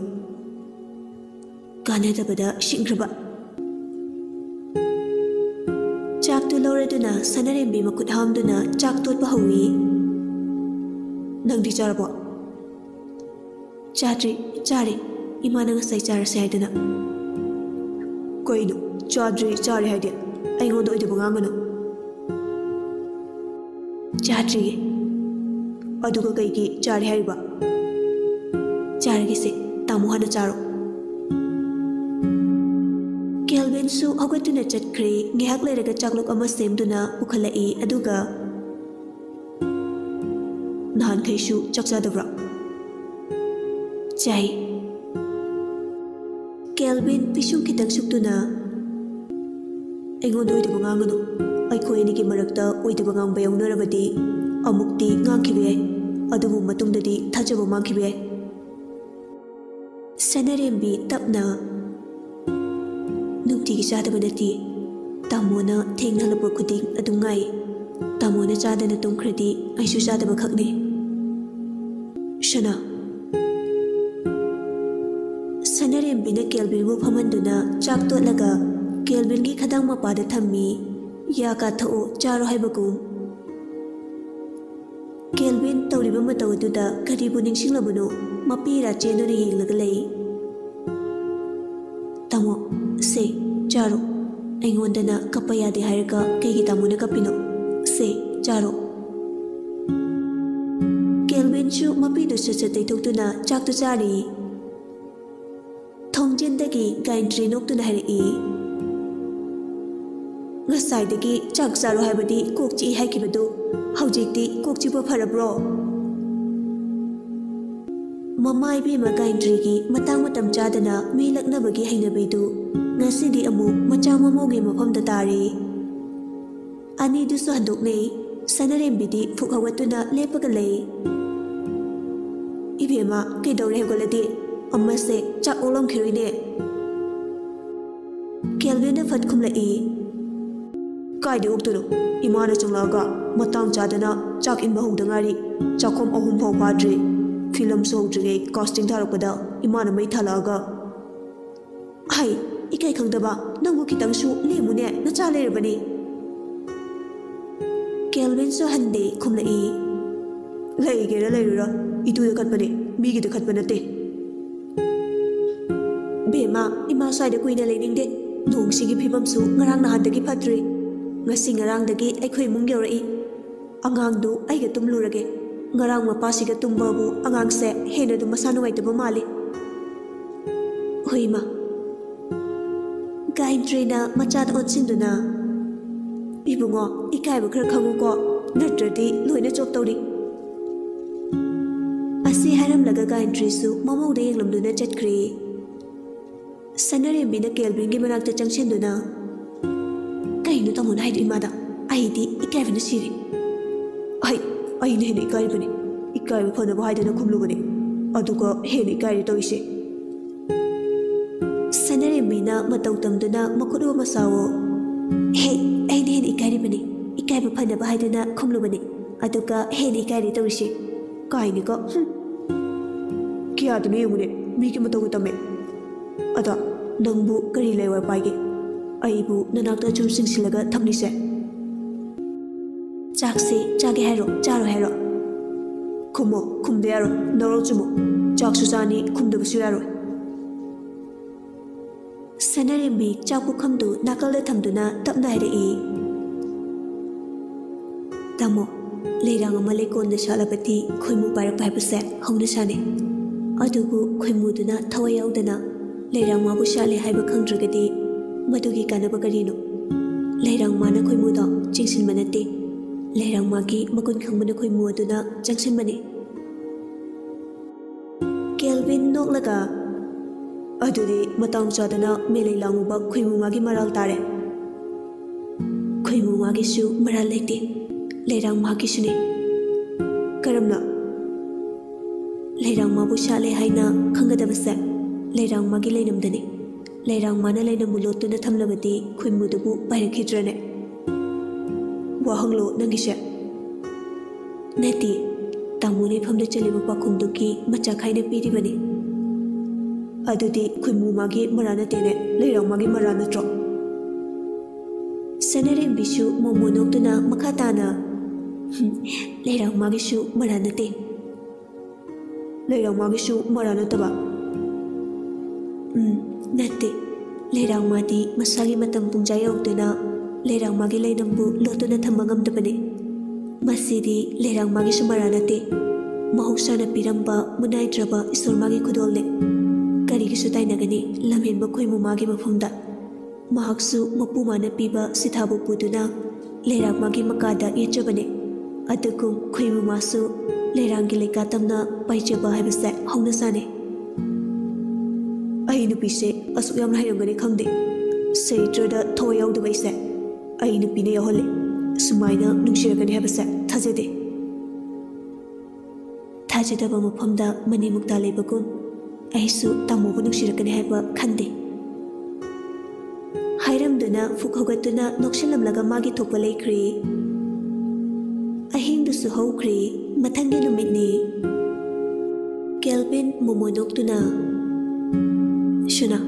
ꯀꯥꯟꯅꯗꯕꯗ ꯁꯤꯡꯈ꯭ꯔꯕ꯫ ꯆꯥꯛꯇꯨ ꯂꯧꯔꯗꯨꯅ ꯁꯅꯥꯔꯦꯝꯕꯤ ꯃꯈꯨꯠ ꯍꯥꯝꯗꯨꯅ ꯆꯥꯛ ꯇꯣꯠꯄ ꯍꯧꯏ꯫ "ꯅꯪꯗꯤ ꯆꯥꯔꯕꯣ?" "ꯆꯥꯗ꯭ꯔꯤ, ꯆꯥꯔꯦ꯫ ꯏꯃꯥꯅ ꯉꯁꯥꯏ ꯆꯥꯔꯁꯦ ꯍꯥꯏꯗꯅ꯫" "ꯀꯩꯅꯣ, ꯆꯥꯗ꯭ꯔꯤ ꯆꯥꯔꯦ ꯍꯥꯏꯗꯤ? ꯑꯩꯉꯣꯟꯗ ꯑꯣꯏꯗꯕ ꯉꯥꯡꯒꯅꯨ꯫" "ꯆꯥꯗ꯭ꯔꯤꯌꯦ꯫" "ꯑꯗꯨꯒ ꯀꯩꯒꯤ ꯆꯥꯔꯦ ꯍꯥꯏꯔꯤꯕ?" "ꯆꯥꯔꯒꯦꯁꯦ, ꯇꯥꯃꯣ ꯍꯥꯟꯅ ꯆꯥꯔꯣ꯫" ꯀꯦꯜꯚꯤꯟꯁꯨ ꯍꯧꯒꯠꯇꯨꯅ ꯆꯠꯈ꯭ꯔꯦ꯫ ꯉꯥꯏꯍꯥꯛ ꯂꯩꯔꯒ ꯆꯥꯛꯂꯨꯛ ꯑꯃ ꯁꯦꯝꯗꯨꯅ ꯄꯨꯈꯠꯂꯛꯏ, ꯑꯗꯨꯒ, "ꯅꯍꯥꯟꯈꯩꯁꯨ ꯆꯥꯛ ꯆꯥꯗꯕ꯭ꯔꯥ?" "ꯆꯥꯏ꯫" ꯀꯦꯜꯚꯤꯟ ꯄꯤꯁꯨꯝ ꯈꯤꯇꯪ ꯁꯨꯛꯇꯨꯅ, "ꯑꯩꯉꯣꯟꯗ ꯑꯣꯏꯗꯕ ꯉꯥꯡꯒꯅꯨ꯫ ꯑꯩꯈꯣꯏ ꯑꯅꯤꯒꯤ ꯃꯔꯛꯇ ꯑꯣꯏꯗꯕ ꯉꯥꯡꯕ ꯌꯥꯎꯅꯔꯕꯗꯤ ꯑꯃꯨꯛꯇꯤ ꯉꯥꯡꯈꯤꯕ ꯌꯥꯏ, ꯑꯗꯨꯕꯨ ꯃꯇꯨꯡꯗꯗꯤ ꯊꯥꯖꯕ ꯃꯥꯡꯈꯤꯕ ꯌꯥꯏ꯫" ꯁꯅꯥꯔꯦꯝꯕꯤ ꯇꯞꯅ, "ꯅꯨꯡꯇꯤꯒꯤ ꯆꯥꯗꯕ ꯅꯠꯇꯦ꯫ ꯇꯥꯃꯣꯅ ꯊꯦꯡꯅ ꯍꯜꯂꯛꯄ ꯈꯨꯗꯤꯡ ꯑꯗꯨꯝ ꯉꯥꯏ꯫ ꯇꯥꯃꯣꯅ ꯆꯥꯗꯅ ꯇꯨꯝꯈ꯭ꯔꯗꯤ ꯑꯩꯁꯨ ꯆꯥꯗꯕ ꯈꯛꯅꯤ꯫" "ꯁꯅꯥ꯫" ꯁꯅꯥꯔꯦꯝꯕꯤꯅ ꯀꯦꯜꯚꯤꯟꯕꯨ ꯐꯝꯍꯟꯗꯨꯅ ꯆꯥꯛ ꯇꯣꯠꯂꯒ ꯀꯦꯜꯚꯤꯟꯒꯤ ꯈꯗꯥꯡ ꯃꯄꯥꯗ ꯊꯝꯃꯤ꯫ "ꯌꯥ ꯀꯥꯊꯣꯛꯎ, ꯆꯥꯔꯣ ꯍꯥꯏꯕꯒꯨꯝ꯫" ꯀꯦꯜꯚꯤꯟ ꯇꯧꯔꯤꯕ ꯃꯇꯧ ꯑꯗꯨꯗ ꯀꯔꯤꯕꯨ ꯅꯤꯡꯁꯤꯡꯂꯕꯅꯣ? ꯃꯄꯤ ꯏꯔꯥ ꯆꯦꯟꯗꯨꯅ ꯌꯦꯡꯂꯒ ꯂꯩ꯫ "ꯇꯥꯃꯣ, ꯁꯦ, ꯆꯥꯔꯣ꯫ ꯑꯩꯉꯣꯟꯗꯅ ꯀꯞꯄ ꯌꯥꯗꯦ ꯍꯥꯏꯔꯒ ꯀꯩꯒꯤ ꯇꯥꯃꯣꯅ ꯀꯞꯄꯤꯅꯣ? ꯁꯦ, ꯆꯥꯔꯣ꯫" ꯀꯦꯜꯚꯤꯟꯁꯨ ꯃꯄꯤꯗꯨ ꯁꯠ ꯁꯠ ꯇꯩꯊꯣꯛꯇꯨꯅ ꯆꯥꯛꯇꯨ ꯆꯥꯔꯤ꯫ ꯊꯣꯡꯖꯤꯟꯗꯒꯤ ꯒꯥꯌꯟꯇ꯭ꯔꯤ ꯅꯣꯛꯇꯨꯅ ꯍꯥꯏꯔꯛꯏ, "ꯉꯁꯥꯏꯗꯒꯤ ꯆꯥꯛ ꯆꯥꯔꯣ ꯍꯥꯏꯕꯗꯤ ꯀꯣꯛ ꯆꯤꯛꯏ ꯍꯥꯏꯈꯤꯕꯗꯨ ꯍꯧꯖꯤꯛꯇꯤ ꯀꯣꯛ ꯆꯤꯛꯄ ꯐꯔꯕ꯭ꯔꯣ?" ꯃꯃꯥ ꯏꯕꯦꯝꯃ ꯒꯥꯌꯟꯇ꯭ꯔꯤꯒꯤ ꯃꯇꯥꯡ ꯃꯇꯝ ꯆꯥꯗꯅ ꯃꯤ ꯂꯛꯅꯕꯒꯤ ꯍꯩꯅꯕꯤꯗꯨ ꯉꯁꯤꯗꯤ ꯑꯃꯨꯛ ꯃꯆꯥ ꯃꯃꯧꯒꯤ ꯃꯐꯝꯗ ꯇꯥꯔꯦ꯫ ꯑꯅꯤꯗꯨꯁꯨ ꯍꯟꯗꯣꯛꯅꯩ꯫ ꯁꯅꯥꯔꯦꯝꯕꯤꯗꯤ ꯐꯨꯛ ꯍꯧꯒꯠꯇꯨꯅ ꯂꯦꯞꯄꯒ ꯂꯩ꯫ "ꯏꯕꯦꯝꯃ, ꯀꯩꯗꯧꯔꯦ ꯍꯧꯒꯠꯂꯗꯤ? ꯑꯃꯁꯦ ꯆꯥꯛ ꯑꯣꯛꯂꯝꯈꯤꯔꯣꯏꯅꯦ꯫" ꯀꯦꯜꯚꯤꯟꯅ ꯐꯠ ꯈꯨꯝꯂꯛꯏ, "ꯀꯥꯏꯗ ꯑꯣꯛꯇꯣꯏꯅꯣ? ꯏꯃꯥꯅ ꯆꯪꯂꯛꯑꯒ ꯃꯇꯥꯡ ꯆꯥꯗꯅ ꯆꯥꯛ ꯏꯟꯕ ꯍꯧꯗ ꯉꯥꯏꯔꯤ꯫ ꯆꯥꯛꯈꯨꯝ ꯑꯍꯨꯝ ꯐꯥꯎ ꯐꯥꯗ꯭ꯔꯤ꯫ ꯐꯤꯂꯝꯁꯨ ꯍꯧꯗ꯭ꯔꯤꯉꯩ ꯀꯥꯁꯇꯤꯡ ꯊꯥꯔꯛꯄꯗ ꯏꯃꯥꯅ ꯃꯩ ꯊꯥꯜꯂꯛꯑꯒ꯫ ꯑꯩ, ꯏꯀꯥꯏ ꯈꯪꯗꯕ, ꯅꯪꯕꯨ ꯈꯤꯇꯪꯁꯨ ꯂꯦꯝꯃꯨꯅꯦ, ꯅꯆꯥ ꯂꯩꯔꯕꯅꯤ꯫ ꯀꯦꯜꯚꯤꯟꯁꯨ ꯍꯟꯗꯦ ꯈꯨꯝꯂꯛꯏ꯫ ꯂꯩꯒꯦꯔꯥ ꯂꯩꯔꯨꯔꯥ, ꯏꯇꯨꯗ ꯈꯠꯄꯅꯦ, ꯃꯤꯒꯤꯗ ꯈꯠꯄ ꯅꯠꯇꯦ꯫ ꯕꯦꯝꯃ, ꯏꯃꯥ ꯁ꯭ꯋꯥꯏꯗ ꯀꯨꯏꯅ ꯂꯩꯅꯤꯡꯗꯦ꯫ ꯅꯣꯡꯁꯤꯒꯤ ꯐꯤꯕꯝꯁꯨ ꯉꯔꯥꯡ ꯅꯍꯥꯟꯗꯒꯤ ꯐꯠꯇ꯭ꯔꯤ꯫ ꯉꯁꯤ ꯉꯔꯥꯡꯗꯒꯤ ꯑꯩꯈꯣꯏ ꯏꯃꯨꯡ ꯌꯧꯔꯛꯏ꯫ ꯑꯉꯥꯡꯗꯨ ꯑꯩꯒ ꯇꯨꯝꯂꯨꯔꯒꯦ꯫ ꯉꯔꯥꯡ ꯃꯄꯥꯁꯤꯒ ꯇꯨꯝꯕꯕꯨ ꯑꯉꯥꯡꯁꯦ ꯍꯦꯟꯅ ꯑꯗꯨꯝ ꯃꯁꯥ ꯅꯨꯡꯉꯥꯏꯇꯕ ꯃꯥꯜꯂꯤ꯫ ꯍꯣꯏ ꯏꯃꯥ꯫ ꯒꯥꯌꯟꯇ꯭ꯔꯤꯅ ꯃꯆꯥꯗ ꯑꯣꯟꯁꯤꯟꯗꯨꯅ, "ꯏꯕꯨꯡꯉꯣ, ꯏꯀꯥꯏꯕ ꯈꯔ ꯈꯪꯉꯨꯀꯣ, ꯅꯠꯇ꯭ꯔꯗꯤ ꯂꯣꯏꯅ ꯆꯣꯞꯇꯧꯔꯤ"꯫ ꯑꯁꯤ ꯍꯥꯏꯔꯝꯂꯒ ꯒꯥꯌꯟꯇ꯭ꯔꯤꯁꯨ ꯃꯃꯧꯗ ꯌꯦꯡꯂꯝꯗꯨꯅ ꯆꯠꯈ꯭ꯔꯦ꯫ ꯁꯅꯥꯔꯦꯝꯕꯤꯅ ꯀꯦꯜꯚꯤꯟꯒꯤ ꯃꯅꯥꯛꯇ ꯆꯪꯁꯤꯟꯗꯨꯅ, "ꯀꯩꯅꯣ ꯇꯥꯃꯣꯅ ꯍꯥꯏꯗꯣ ꯏꯃꯥꯗ? ꯑꯩꯗꯤ ꯏꯀꯥꯏꯕꯅ ꯁꯤꯔꯦ"꯫ "ꯑꯩ, ꯑꯩꯅ ꯍꯦꯟꯅ ꯏꯀꯥꯏꯔꯤꯕꯅꯤ꯫ ꯏꯀꯥꯏꯕ ꯐꯅꯕ ꯍꯥꯏꯗꯅ ꯈꯨꯝꯂꯨꯕꯅꯤ, ꯑꯗꯨꯒ ꯍꯦꯟꯅ ꯏꯀꯥꯏꯔꯦ ꯇꯧꯔꯤꯁꯦ"꯫ ꯁꯅꯥꯔꯦꯝꯕꯤꯅ ꯃꯇꯧ ꯇꯝꯗꯨꯅ ꯃꯈꯨꯠ ꯑꯃ ꯁꯥꯑꯣ꯫ "ꯍꯦ, ꯑꯩꯅ ꯍꯦꯟꯅ ꯏꯀꯥꯏꯔꯤꯕꯅꯤ꯫ ꯏꯀꯥꯏꯕ ꯐꯅꯕ ꯍꯥꯏꯗꯨꯅ ꯈꯨꯝꯂꯨꯕꯅꯤ, ꯑꯗꯨꯒ ꯍꯦꯟꯅ ꯏꯀꯥꯏꯔꯦ ꯇꯧꯔꯤꯁꯦ꯫ ꯀꯥꯏꯅꯤꯀꯣ, ꯍꯨꯝ꯫ ꯀꯌꯥꯗꯅꯣ ꯌꯦꯡꯉꯨꯅꯦ, ꯃꯤꯒꯤ ꯃꯇꯧꯒ ꯇꯝꯃꯦ꯫ ꯑꯗꯣ ꯅꯪꯕꯨ ꯀꯔꯤ ꯂꯩꯋꯥꯏ ꯄꯥꯏꯒꯦ? ꯑꯩꯕꯨ ꯅꯅꯥꯛꯇ ꯁꯨꯝ ꯆꯤꯡꯁꯤꯜꯂꯒ ꯊꯝꯂꯤꯁꯦ?" "ꯆꯥꯛꯁꯦ ꯆꯥꯒꯦ ꯍꯥꯏꯔꯣ, ꯆꯥꯔꯣꯏ ꯍꯥꯏꯔꯣ?" "ꯈꯨꯝꯃꯣ, ꯈꯨꯝꯗ ꯌꯥꯔꯣꯏ, ꯅꯔꯣꯜ ꯆꯨꯝꯃꯣ꯫ ꯆꯥꯛꯁꯨ ꯆꯥꯅꯤ, ꯈꯨꯝꯗꯕꯁꯨ ꯌꯥꯔꯣꯏ"꯫ ꯁꯅꯥꯔꯦꯝꯕꯤ ꯆꯥꯛ ꯄꯨꯈꯝꯗꯨ ꯅꯥꯀꯜꯗ ꯊꯝꯗꯨꯅ ꯇꯞꯅ ꯍꯥꯏꯔꯛꯏ, "ꯇꯥꯃꯣ, ꯂꯩꯔꯥꯡ ꯑꯃ ꯂꯩꯀꯣꯜꯗ ꯁꯥꯠꯂꯕꯗꯤ ꯈꯣꯏꯃꯨ ꯄꯥꯏꯔꯛꯄ ꯍꯥꯏꯕꯁꯦ ꯍꯧꯅꯁꯥꯅꯤ꯫ ꯑꯗꯨꯕꯨ ꯈꯣꯏꯃꯨꯗꯨꯅ ꯊꯋꯥꯏ ꯌꯥꯎꯗꯅ ꯂꯩꯔꯥꯡ ꯃꯥꯕꯨ ꯁꯥꯠꯂꯦ ꯍꯥꯏꯕ ꯈꯪꯗ꯭ꯔꯒꯗꯤ ꯃꯗꯨꯒꯤ ꯀꯥꯟꯅꯕ ꯀꯔꯤꯅꯣ? ꯂꯩꯔꯥꯡ ꯃꯥꯅ ꯈꯣꯏꯃꯨꯗꯣ ꯆꯤꯡꯁꯤꯟꯕ ꯅꯠꯇꯦ꯫ ꯂꯩꯔꯥꯡ ꯃꯥꯒꯤ ꯃꯒꯨꯟ ꯈꯪꯕꯅ ꯈꯣꯏꯃꯨ ꯑꯗꯨꯅ ꯆꯪꯁꯤꯟꯕꯅꯤ"꯫ ꯀꯦꯜꯚꯤꯟ ꯅꯣꯛꯂꯒ, "ꯑꯗꯨꯗꯤ ꯃꯇꯥꯡ ꯆꯥꯗꯅ ꯃꯦꯂꯩ ꯂꯥꯡꯉꯨꯕ ꯈꯣꯏꯃꯨ ꯃꯥꯒꯤ ꯃꯔꯥꯜ ꯇꯥꯔꯦ"꯫ "ꯈꯣꯏꯃꯨ ꯃꯥꯒꯤꯁꯨ ꯃꯔꯥꯜ ꯂꯩꯇꯦ, ꯂꯩꯔꯥꯡ ꯃꯥꯒꯤꯁꯨꯅꯤ"꯫ "ꯀꯔꯝꯅ?" "ꯂꯩꯔꯥꯡ ꯃꯥꯕꯨ ꯁꯥꯠꯂꯦ ꯍꯥꯏꯅ ꯈꯪꯒꯗꯕꯁꯦ ꯂꯩꯔꯥꯡ ꯃꯥꯒꯤ ꯂꯩꯅꯝꯗꯅꯤ꯫ ꯂꯩꯔꯥꯡ ꯃꯥꯅ ꯂꯩꯅꯝꯕꯨ ꯂꯣꯠꯇꯨꯅ ꯊꯝꯂꯕꯗꯤ ꯈꯣꯏꯃꯨꯗꯨꯕꯨ ꯄꯥꯏꯔꯛꯈꯤꯗ꯭ꯔꯅꯦ? ꯋꯥꯍꯪꯂꯣ ꯅꯪꯒꯤꯁꯦ?" "ꯅꯠꯇꯦ, ꯇꯥꯃꯣꯅ ꯏꯐꯝꯗ ꯆꯠꯂꯤꯕ ꯄꯥꯎꯈꯨꯝꯗꯨꯒꯤ ꯃꯆꯥꯛ ꯈꯥꯏꯅ ꯄꯤꯔꯤꯕꯅꯤ"꯫ ꯑꯗꯨꯗꯤ ꯈꯣꯏꯃꯨ ꯃꯥꯒꯤ ꯃꯔꯥ ꯅꯠꯇꯦꯅꯦ, ꯂꯩꯔꯥꯡ ꯃꯥꯒꯤ ꯃꯔꯥ ꯅꯠꯇ꯭ꯔꯣ? ꯁꯅꯥꯔꯦꯝꯕꯤꯁꯨ ꯃꯣꯃꯣ ꯅꯣꯛꯇꯨꯅ ꯃꯈꯥ ꯇꯥꯅ, "ꯍꯨꯝ, ꯂꯩꯔꯥꯡ ꯃꯥꯒꯤꯁꯨ ꯃꯔꯥ ꯅꯠꯇꯦ꯫ ꯂꯩꯔꯥꯡ ꯃꯥꯒꯤꯁꯨ ꯃꯔꯥ ꯅꯠꯇꯕ?" "ꯎꯝ, ꯅꯠꯇꯦ꯫ ꯂꯩꯔꯥꯡ ꯃꯥꯗꯤ ꯃꯁꯥꯒꯤ ꯃꯇꯝ ꯄꯨꯡꯖꯥ ꯌꯧꯔꯛꯇꯨꯅ ꯂꯩꯔꯥꯡ ꯃꯥꯒꯤ ꯂꯩꯅꯝꯕꯨ ꯂꯣꯠꯇꯨꯅ ꯊꯝꯕ ꯉꯝꯗꯕꯅꯤ꯫ ꯃꯁꯤꯗꯤ ꯂꯩꯔꯥꯡ ꯃꯥꯒꯤꯁꯨ ꯃꯔꯥ ꯅꯠꯇꯦ꯫ ꯃꯍꯧꯁꯥꯅ ꯄꯤꯔꯝꯕ ꯃꯨꯅꯥꯏꯗ꯭ꯔꯕ ꯏꯁꯣꯔ ꯃꯥꯒꯤ ꯈꯨꯗꯣꯜꯅꯦ꯫ ꯀꯔꯤꯒꯤꯁꯨ ꯇꯥꯏꯅꯒꯅꯤ ꯂꯝꯍꯦꯟꯕ ꯈꯣꯏꯃꯨ ꯃꯥꯒꯤ ꯃꯐꯝꯗ?" ꯃꯍꯥꯛꯁꯨ ꯃꯄꯨ ꯃꯥꯅ ꯄꯤꯕ ꯁꯤꯊꯥꯕꯨ ꯄꯨꯗꯨꯅ ꯂꯩꯔꯥꯛ ꯃꯥꯒꯤ ꯃꯀꯥꯗ ꯌꯦꯠꯆꯕꯅꯤ꯫ ꯑꯗꯨꯒꯨꯝ ꯈꯣꯏꯃꯨ ꯃꯥꯁꯨ ꯂꯩꯔꯥꯡꯒꯤ ꯂꯩꯀꯥ ꯇꯝꯅ ꯄꯥꯏꯖꯕ ꯍꯥꯏꯕꯁꯦ ꯍꯧꯅꯁꯥꯅꯤ꯫ ꯑꯩ ꯅꯨꯄꯤꯁꯦ ꯑꯁꯨꯛ ꯌꯥꯝꯅ ꯍꯩꯔꯝꯒꯅꯤ ꯈꯪꯗꯦ꯫ ꯁꯍꯤꯇ꯭ꯔꯗ ꯊꯋꯥꯏ ꯌꯥꯎꯗꯕ ꯑꯩꯁꯦ ꯑꯩ ꯅꯨꯄꯤꯅ ꯌꯥꯎꯍꯜꯂꯦ꯫ ꯁꯨꯃꯥꯏꯅ ꯅꯨꯡꯁꯤꯔꯛꯀꯅꯤ ꯍꯥꯏꯕꯁꯦ ꯊꯥꯖꯗꯦ꯫ ꯊꯥꯖꯗꯕ ꯃꯐꯝꯗ ꯃꯅꯤꯃꯨꯛꯇ ꯂꯩꯕꯒꯨꯝ, ꯑꯩꯁꯨ ꯇꯥꯃꯣꯕꯨ ꯅꯨꯡꯁꯤꯔꯛꯀꯅꯤ ꯍꯥꯏꯕ ꯈꯟꯗꯦ꯫ ꯍꯥꯏꯔꯝꯗꯨꯅ ꯐꯨꯛ ꯍꯧꯒꯠꯇꯨꯅ ꯅꯣꯛꯁꯤꯜꯂꯝꯂꯒ ꯃꯥꯒꯤ ꯊꯣꯛꯄ ꯂꯩꯈ꯭ꯔꯦ꯫ ꯑꯍꯤꯡꯗꯨꯁꯨ ꯍꯧꯈ꯭ꯔꯦ꯫ ꯃꯊꯪꯒꯤ ꯅꯨꯃꯤꯠꯅꯤ꯫ ꯀꯦꯜꯚꯤꯟ ꯃꯣꯃꯣ ꯅꯣꯛꯇꯨꯅ, "ꯁꯅꯥ,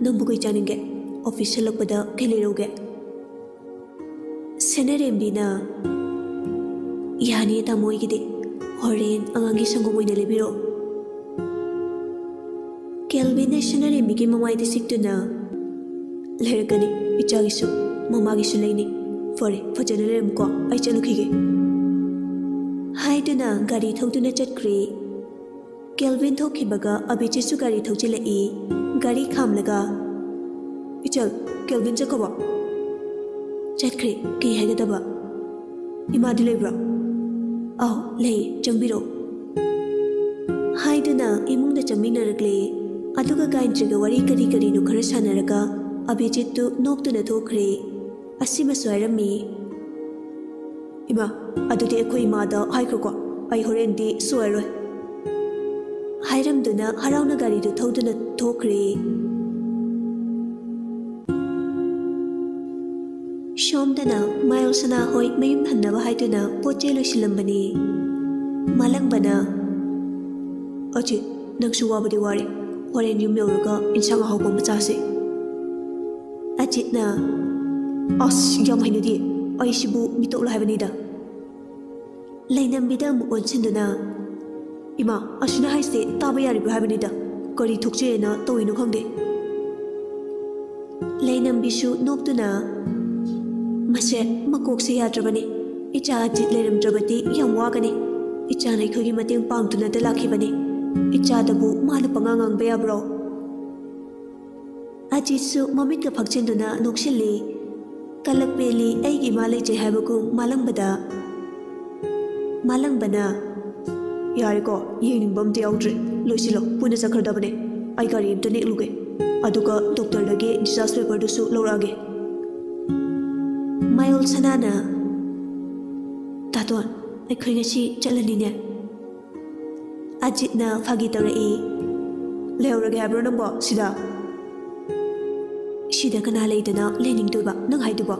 ꯅꯪꯕꯨ ꯀꯩ ꯆꯥꯅꯤꯡꯒꯦ? ꯑꯣꯐꯤꯁ ꯍꯜꯂꯛꯄꯗ ꯀꯩ ꯂꯩꯔꯧꯒꯦ?" ꯁꯅꯥꯔꯦꯝꯕꯤꯅ, "ꯌꯥꯅꯤ ꯇꯥꯃꯣ, ꯑꯩꯒꯤꯗꯤ ꯍꯣꯔꯦꯟ ꯑꯉꯥꯡꯒꯤ ꯁꯪꯒꯣꯝ ꯑꯣꯏꯅ ꯂꯩꯕꯤꯔꯛꯑꯣ꯫" ꯀꯦꯜꯚꯤꯟꯅ ꯁꯅꯥꯔꯦꯝꯕꯤꯒꯤ ꯃꯃꯥꯏꯗ ꯁꯤꯛꯇꯨꯅ, "ꯂꯩꯔꯛꯀꯅꯤ, ꯏꯆꯥꯒꯤꯁꯨ ꯃꯃꯥꯒꯤꯁꯨ ꯂꯩꯅꯤ꯫ ꯐꯔꯦ, ꯐꯖꯅ ꯂꯩꯔꯝꯃꯨꯀꯣ, ꯑꯩ ꯆꯠꯂꯨꯈꯤꯒꯦ," ꯍꯥꯏꯗꯨꯅ ꯒꯥꯔꯤ ꯊꯧꯗꯨꯅ ꯆꯠꯈ꯭ꯔꯦ꯫ ꯀꯦꯜꯚꯤꯟ ꯊꯣꯛꯈꯤꯕꯒ ꯑꯚꯤꯖꯤꯠꯁꯨ ꯒꯥꯔꯤ ꯊꯧꯖꯤꯜꯂꯛꯏ꯫ ꯒꯥꯔꯤ ꯈꯥꯝꯂꯒ, "ꯏꯆꯜ, ꯀꯦꯜꯚꯤꯟ ꯆꯠꯈ꯭ꯔꯕꯣ?" "ꯆꯠꯈ꯭ꯔꯦ꯫ ꯀꯩ ꯍꯥꯏꯒꯗꯕ?" "ꯏꯃꯥꯗꯤ ꯂꯩꯕ꯭ꯔꯣ?" "ꯑꯧ, ꯂꯩ, ꯆꯪꯕꯤꯔꯛꯑꯣ," ꯍꯥꯏꯗꯨꯅ ꯏꯃꯨꯡꯗ ꯆꯪꯃꯤꯟꯅꯔꯛꯂꯦ꯫ ꯑꯗꯨꯒ ꯒꯥꯌꯟꯇ꯭ꯔꯤꯒ ꯋꯥꯔꯤ ꯀꯔꯤ ꯀꯔꯤꯅꯣ ꯈꯔ ꯁꯥꯟꯅꯔꯒ ꯑꯚꯤꯖꯤꯠꯇꯨ ꯅꯣꯛꯇꯨꯅ ꯊꯣꯛꯈ꯭ꯔꯦ꯫ ꯑꯁꯤꯃꯁꯨ ꯍꯥꯏꯔꯝꯃꯤ꯫ "ꯏꯃꯥ, ꯑꯗꯨꯗꯤ ꯑꯩꯈꯣꯏ ꯏꯃꯥꯗ ꯍꯥꯏꯈ꯭ꯔꯣꯀꯣ, ꯑꯩ ꯍꯣꯔꯦꯟꯗꯤ ꯁꯣꯏꯔꯣꯏ," ꯍꯥꯏꯔꯝꯗꯨꯅ ꯍꯔꯥꯎꯅ ꯒꯥꯔꯤꯗꯨ ꯊꯧꯗꯨꯅ ꯊꯣꯛꯈ꯭ꯔꯦ꯫ ꯁꯣꯝꯗꯅ ꯃꯥꯌꯣꯜ ꯁꯅꯥ ꯍꯣꯏ ꯃꯌꯨꯝ ꯍꯟꯅꯕ ꯍꯥꯏꯗꯨꯅ ꯄꯣꯠ ꯆꯩ ꯂꯣꯏꯁꯤꯜꯂꯝꯕꯅꯤ꯫ ꯃꯥꯂꯪꯕꯅ, "ꯑꯆꯦ, ꯅꯪꯁꯨ ꯋꯥꯕꯗꯤ ꯋꯥꯔꯦ, ꯍꯣꯔꯦꯟ ꯌꯨꯝ ꯌꯧꯔꯒ ꯏꯟꯁꯥꯡ ꯑꯍꯥꯎꯕ ꯑꯃ ꯆꯥꯁꯦ꯫ ꯑꯖꯤꯠꯅ, "ꯑꯁ, ꯌꯥꯝ ꯍꯩꯅꯗꯦ꯫ ꯑꯩꯁꯤꯕꯨ ꯃꯤꯇꯣꯞꯂꯣ ꯍꯥꯏꯕꯅꯤꯗ꯫" ꯂꯩꯅꯝꯕꯤꯗ ꯑꯃꯨꯛ ꯑꯣꯟꯁꯤꯟꯗꯨꯅ, "ꯏꯃꯥ, ꯑꯁꯤꯅ ꯍꯥꯏꯁꯦ ꯇꯥꯕ ꯌꯥꯔꯤꯕ꯭ꯔꯥ ꯍꯥꯏꯕꯅꯤꯗ꯫ ꯀꯔꯤ ꯊꯣꯛꯆꯩꯑꯅ ꯇꯧꯔꯤꯅꯣ ꯈꯪꯗꯦ꯫" ꯂꯩꯅꯝꯕꯤꯁꯨ ꯅꯣꯛꯇꯨꯅ, "ꯃꯁꯦ ꯃꯀꯣꯛꯁꯦ ꯌꯥꯗ꯭ꯔꯕꯅꯤ꯫ ꯏꯆꯥ ꯑꯖꯤꯠ ꯂꯩꯔꯝꯗ꯭ꯔꯕꯗꯤ ꯌꯥꯝ ꯋꯥꯒꯅꯤ꯫ ꯏꯆꯥꯅ ꯑꯩꯈꯣꯏꯒꯤ ꯃꯇꯦꯡ ꯄꯥꯡꯗꯨꯅꯗ ꯂꯥꯛꯈꯤꯕꯅꯤ꯫ ꯏꯆꯥꯗꯕꯨ ꯃꯥꯅ ꯄꯉꯥꯡ ꯉꯥꯡꯕ ꯌꯥꯕ꯭ꯔꯣ?" ꯑꯖꯤꯠꯁꯨ ꯃꯃꯤꯠꯀ ꯐꯛꯆꯤꯟꯗꯨꯅ ꯅꯣꯛꯁꯤꯜꯂꯤ꯫ ꯀꯂꯛꯄꯦꯜꯂꯤ ꯑꯩꯒꯤ ꯏꯃꯥ ꯂꯩꯖꯩ ꯍꯥꯏꯕꯒꯨꯝ ꯃꯥꯂꯪꯕꯗ꯫ ꯃꯥꯂꯪꯕꯅ, "ꯌꯥꯔꯦꯀꯣ, ꯌꯦꯡꯅꯤꯡꯕ ꯑꯝꯇ ꯌꯥꯎꯗ꯭ꯔꯦ꯫ ꯂꯣꯏꯁꯤꯜꯂꯣ, ꯄꯨꯟꯅ ꯆꯠꯈ꯭ꯔꯗꯕꯅꯦ꯫ ꯑꯩ ꯒꯥꯔꯤ ꯑꯝꯇ ꯅꯦꯛꯂꯨꯒꯦ꯫ ꯑꯗꯨꯒ ꯗꯣꯛꯇꯔꯗꯒꯤ discharge paperꯗꯨꯁꯨ ꯂꯧꯔꯛꯑꯒꯦ꯫" ꯃꯌꯣꯜ ꯁꯅꯥꯅ, "ꯇꯥꯇꯣꯟ, ꯑꯩꯈꯣꯏ ꯉꯁꯤ ꯆꯠꯂꯅꯤꯅꯦ?" ꯑꯖꯤꯠꯅ ꯐꯥꯒꯤ ꯇꯧꯔꯛꯏ꯫ "ꯂꯩꯍꯧꯔꯒꯦ ꯍꯥꯏꯕ꯭ꯔꯣ ꯅꯪꯕꯣ ꯁꯤꯗ?" "ꯁꯤꯗ ꯀꯅꯥ ꯂꯩꯗꯅ ꯂꯩꯅꯤꯡꯗꯣꯏꯕ ꯅꯪ ꯍꯥꯏꯗꯨꯕꯣ?"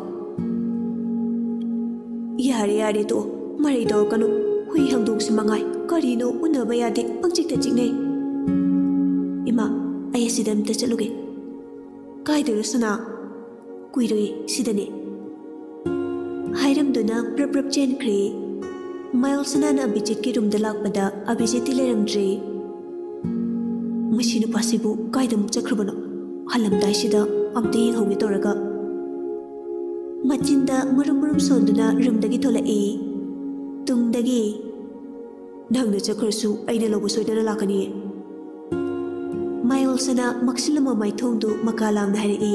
"ꯌꯥꯔꯦ, ꯌꯥꯔꯦ, ꯇꯣꯛꯑꯣ꯫ ꯃꯔꯩ ꯇꯧꯔꯛꯀꯅꯨ꯫ ꯍꯨꯏ ꯍꯧꯗꯣꯡꯁꯤ ꯃꯉꯥꯏ꯫ ꯀꯔꯤꯅꯣ ꯎꯅꯕ ꯌꯥꯗꯦ, ꯄꯪꯆꯤꯛꯇ ꯆꯤꯛꯅꯩ꯫ ꯏꯃꯥ, ꯑꯩ ꯑꯁꯤꯗ ꯑꯝꯇ ꯆꯠꯂꯨꯒꯦ꯫" "ꯀꯥꯏꯗꯔꯣ ꯁꯅꯥ?" "ꯀꯨꯏꯔꯣꯏ, ꯁꯤꯗꯅꯦ꯫" ꯍꯥꯏꯔꯝꯗꯨꯅ ꯄ꯭ꯔꯞ ꯄ꯭ꯔꯞ ꯆꯦꯟꯈ꯭ꯔꯦ꯫ ꯃꯌꯣꯜ ꯁꯅꯥꯅ ꯑꯚꯤꯖꯤꯠꯀꯤ ꯔꯨꯝꯗ ꯂꯥꯛꯄꯗ ꯑꯚꯤꯖꯤꯠꯇꯤ ꯂꯩꯔꯝꯗ꯭ꯔꯦ꯫ "ꯃꯁꯤ ꯅꯨꯄꯥꯁꯤꯕꯨ ꯀꯥꯏꯗ ꯑꯃꯨꯛ ꯆꯠꯈ꯭ꯔꯕꯅꯣ? ꯍꯜꯂꯝꯗꯥꯏꯁꯤꯗ ꯑꯝꯇ ꯌꯦꯡꯍꯧꯒꯦ ꯇꯧꯔꯒ꯫" ꯃꯆꯤꯟꯗ ꯃꯔꯨꯝ ꯃꯔꯨꯝ ꯁꯣꯟꯗꯨꯅ ꯔꯨꯝꯗꯒꯤ ꯊꯣꯛꯂꯛꯏ꯫ ꯇꯨꯡꯗꯒꯤ, "ꯅꯪꯅ ꯆꯠꯈ꯭ꯔꯁꯨ ꯑꯩꯅ ꯂꯧꯕ ꯁꯣꯏꯗꯅ ꯂꯥꯛꯀꯅꯤꯌꯦ꯫" ꯃꯌꯣꯜ ꯁꯅꯥ ꯃꯛꯁꯤꯜꯂꯝꯕ ꯃꯥꯏꯊꯣꯡꯗꯨ ꯃꯀꯥ ꯂꯥꯝꯅ ꯍꯥꯏꯔꯛꯏ꯫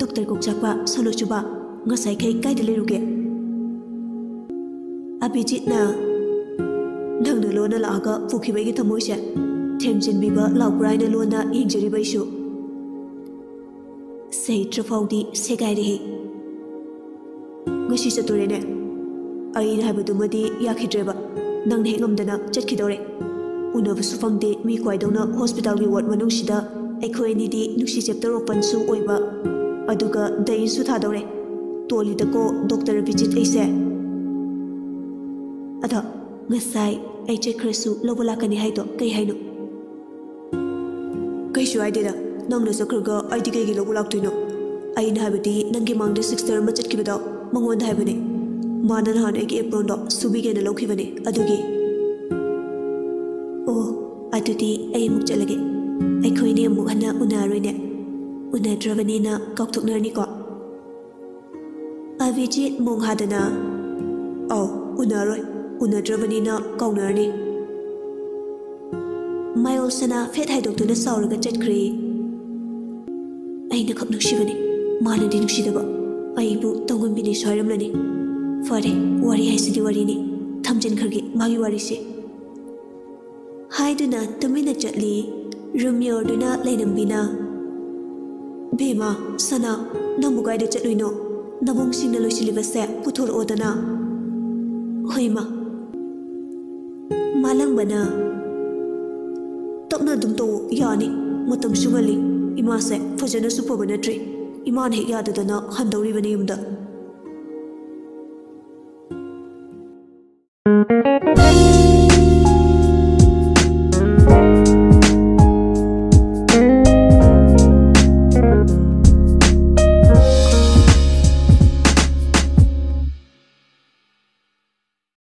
"ꯗꯣꯛꯇꯔ ꯀꯣꯛꯆꯥꯛꯄ, ꯁꯣꯂꯣꯆꯨꯕ, ꯉꯁꯥꯏꯈꯩ ꯀꯥꯏꯗ ꯂꯩꯔꯨꯒꯦ?" ꯑꯚꯤꯖꯤꯠꯅ, "ꯅꯪꯅ ꯂꯣꯟꯅ ꯂꯥꯛꯑꯒ ꯄꯨꯈꯤꯕ ꯑꯩꯒꯤ ꯊꯃꯣꯏꯁꯦ ꯊꯦꯝꯖꯤꯟꯕꯤꯕ ꯂꯥꯎꯕ꯭ꯔꯥ ꯍꯥꯏꯅ ꯂꯣꯟꯅ ꯌꯦꯡꯖꯔꯤꯕ ꯑꯩꯁꯨ꯫ ꯁꯍꯤꯇ꯭ꯔ ꯐꯥꯎꯗꯤ ꯁꯦꯒꯥꯏꯔꯦꯍꯦ꯫ ꯉꯁꯤ ꯆꯠꯇꯣꯔꯦꯅꯦ꯫ ꯑꯩꯅ ꯍꯥꯏꯕꯗꯨꯃꯗꯤ ꯌꯥꯈꯤꯗ꯭ꯔꯦꯕ꯫ ꯅꯪꯅ ꯍꯦꯛ ꯉꯝꯗꯅ ꯆꯠꯈꯤꯗꯧꯔꯦ꯫ ꯎꯅꯕꯁꯨ ꯐꯪꯗꯦ, ꯃꯤ ꯈ꯭ꯋꯥꯏꯗꯧꯅ ꯍꯣꯁꯄꯤꯇꯥꯜꯒꯤ ꯋꯥꯔꯗ ꯃꯅꯨꯡꯁꯤꯗ꯫ ꯑꯩꯈꯣꯏ ꯑꯅꯤꯗꯤ ꯅꯨꯡꯁꯤ chapter openꯁꯨ ꯑꯣꯏꯕ, ꯑꯗꯨꯒ ꯗꯦꯠꯁꯨ ꯊꯥꯗꯧꯔꯦ꯫ ꯇꯣꯜꯂꯤꯗꯀꯣ ꯗꯣꯛꯇꯔ ꯑꯚꯤꯖꯤꯠ ꯑꯩꯁꯦ꯫ ꯑꯗꯣ ꯉꯁꯥꯏ ꯑꯩ ꯆꯠꯈ꯭ꯔꯁꯨ ꯂꯧꯕ ꯂꯥꯛꯀꯅꯤ ꯍꯥꯏꯗꯣ ꯀꯩ ꯍꯥꯏꯅꯣ?" ꯀꯩꯁꯨ ꯍꯥꯏꯗꯦꯗ꯫ ꯅꯪꯅ ꯆꯠꯈ꯭ꯔꯒ ꯑꯩꯗꯤ ꯀꯩꯒꯤ ꯂꯧꯕ ꯂꯥꯛꯇꯣꯏꯅꯣ? ꯑꯩꯅ ꯍꯥꯏꯕꯗꯤ ꯅꯪꯒꯤ ꯃꯥꯡꯗ ꯁꯤꯁꯇꯔ ꯑꯃ ꯆꯠꯈꯤꯕꯗꯣ, ꯃꯉꯣꯟꯗ ꯍꯥꯏꯕꯅꯦ꯫ ꯃꯥꯅ ꯅꯍꯥꯟ ꯑꯩꯒꯤ ꯑꯦꯄ꯭ꯔꯣꯟꯗꯣ ꯁꯨꯕꯤꯒꯦꯅ ꯂꯧꯈꯤꯕꯅꯦ, ꯑꯗꯨꯒꯤ꯫ ꯑꯣ, ꯑꯗꯨꯗꯤ ꯑꯩ ꯑꯃꯨꯛ ꯆꯠꯂꯒꯦ꯫ ꯑꯩꯈꯣꯏꯅꯤ ꯑꯃꯨꯛ ꯍꯟꯅ ꯎꯅꯔꯔꯣꯏꯅꯦ꯫ ꯎꯅꯗ꯭ꯔꯕꯅꯤꯅ ꯀꯥꯎꯊꯣꯛꯅꯔꯅꯤꯀꯣ꯫ ꯑꯚꯤꯖꯤꯠ ꯃꯣꯡ ꯍꯥꯗꯅ, "ꯑꯧ, ꯎꯅꯔꯣꯏ꯫ ꯎꯅꯗ꯭ꯔꯕꯅꯤꯅ ꯀꯥꯎꯅꯔꯅꯤ꯫" ꯃꯌꯣꯜ ꯁꯅꯥ ꯐꯦꯠ ꯍꯥꯏꯗꯣꯛꯇꯨꯅ ꯁꯥꯎꯔꯒ ꯆꯠꯈ꯭ꯔꯦ꯫ ꯑꯩꯅ ꯈꯛ ꯅꯨꯡꯁꯤꯕꯅꯤ, ꯃꯥꯅꯗꯤ ꯅꯨꯡꯁꯤꯗꯕ꯫ ꯑꯩꯕꯨ ꯇꯧꯉꯝꯕꯤꯅꯦꯁꯨ ꯍꯥꯏꯔꯝꯂꯅꯤ꯫ ꯐꯔꯦ, ꯋꯥꯔꯤ ꯍꯥꯏꯁꯤꯗꯤ ꯋꯥꯔꯤꯅꯤ꯫ ꯊꯝꯖꯤꯟꯈ꯭ꯔꯒꯦ ꯃꯥꯒꯤ ꯋꯥꯔꯤꯁꯦ꯫ ꯍꯥꯏꯗꯨꯅ ꯇꯨꯃꯤꯟꯅ ꯆꯠꯂꯤ꯫ ꯔꯨꯝ ꯌꯧꯔꯗꯨꯅ ꯂꯩꯔꯝꯕꯤꯅ, "ꯕꯦꯝꯃ, ꯁꯅꯥ, ꯅꯪꯕꯨ ꯀꯥꯏꯗ ꯆꯠꯂꯨꯏꯅꯣ? ꯅꯕꯨꯡꯁꯤꯡꯅ ꯂꯣꯏꯁꯤꯜꯂꯤꯕꯁꯦ ꯄꯨꯊꯣꯔꯛꯑꯣꯗꯅ꯫" "ꯍꯣꯏ, ꯏꯃꯥ꯫" ꯃꯥꯂꯪꯕꯅ, "ꯇꯞꯅ ꯑꯗꯨꯝ ꯇꯧ, ꯌꯥꯅꯤ꯫ ꯃꯇꯝꯁꯨ ꯉꯜꯂꯤ꯫ ꯏꯃꯥꯁꯦ ꯐꯖꯅꯁꯨ ꯐꯕ ꯅꯠꯇ꯭ꯔꯤ꯫ ꯏꯃꯥꯅ ꯍꯦꯛ ꯌꯥꯗꯗꯅ ꯍꯟꯗꯧꯔꯤꯕꯅꯤ ꯌꯨꯝꯗ꯫